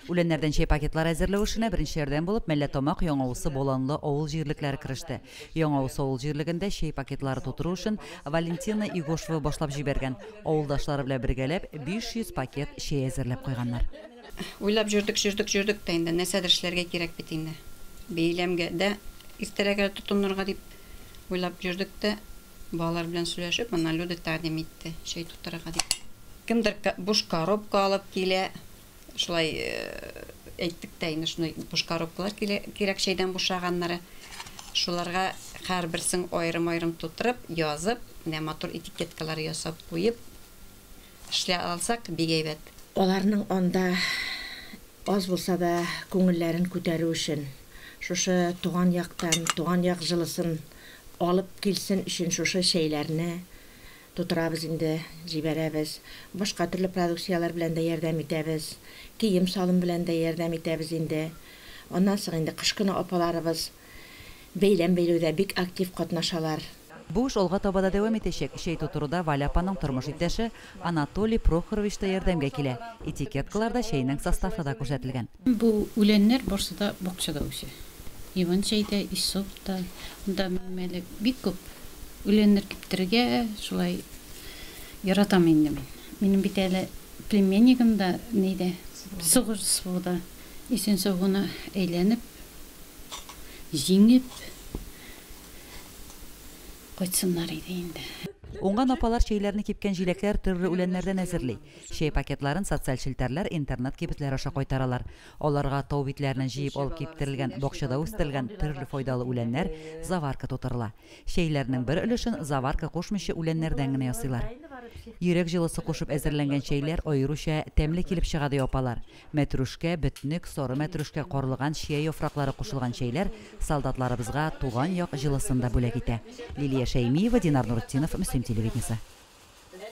Үләннәрдән чәй пакетлары әзерләү эшенә беренчеләрдән булып Мәлләтамак, Яңа Усы, Боланлы авыл җирлекләре кереште. Яңа Усы авыл җирлегендә чәй пакетлары тутыру эшен Валентина Игошева башлап җибәргән. Авылдашлары белән бергәләп 500 пакет чәй әзерләп куйганнар. Уйлап йөрдек, йөрдек, йөрдек тә инде, нәрсәдер эшләргә кирәк бит инде. Бәйләмгә дә иртәрәк әле тотынырга дип уйлап йөрдек тә, балалар белән сөйләшеп, моннан Люда тәкъдим итте чәй тутырырга дип. Кемдер буш коробка алып килә, шулай әйттек тә инде, шундый буш коробкалар кирәк чәйдән бушаганнары. Шуларга һәрберсен аерым-аерым тутырып, язып, менә матур этикеткалар ясап куеп, эшләй алсак, бик әйбәт. Аларның анда аз булса да күңелләрен күтәрү өчен, шушы туган яктан, туган як җылысын алып килсен өчен шушы чәйләрне тутырабыз инде, җибәрәбез. Башка төрле продукцияләр белән дә ярдәм итәбез. Кием-салым белән дә ярдәм итәбез инде. Аннан соң инде кыш көне апаларыбыз бәйләм бәйләүдә бик актив катнашалар. Бу эш алга таба да дәвам итәчәк. Чәй тутыруда Валя апаның тормыш иптәше Анатолий Прохорович та ярдәмгә килә. Этикеткаларда чәйнең составы да күрсәтелгән. Бу үләннәр барсы да бакчада үсә. Иван чәй дә, иссоп та. Монда минем әле бик күп үләннәр киптерергә, шулай яратам инде мин. Минем бит әле племяннигым да нидә, сугыш СВОда. Исән-сау гына әйләнеп, җиңеп кайтсыннар иде инде. Уңган апалар чәйләрне кипкән җиләкләр, төрле үләннәрдән әзерли. Чәй пакетларын социаль челтәрләр, интернет кибетләр аша кайтаралар. Аларга тау битләреннән җыеп алып киптерелгән, бакчада үстерелгән төрле файдалы үләннәр, заварка тутырыла. Чәйләрнең бер өлешен заварка кушмыйча үләннәрдән генә ясыйлар. Йөрәк җылысы кушып әзерләнгән чәйләр аеруча тәмле килеп чыга, ди апалар. Мәтрүшкә, бөтнек, сары мәтрүшкә, карлыган, чия яфраклары кушылган чәйләр солдатларыбызга туган як җылысын да бүләк итә. Лилия Шәймиева, Динар Нуртдинов, Мөслим телевидениесе.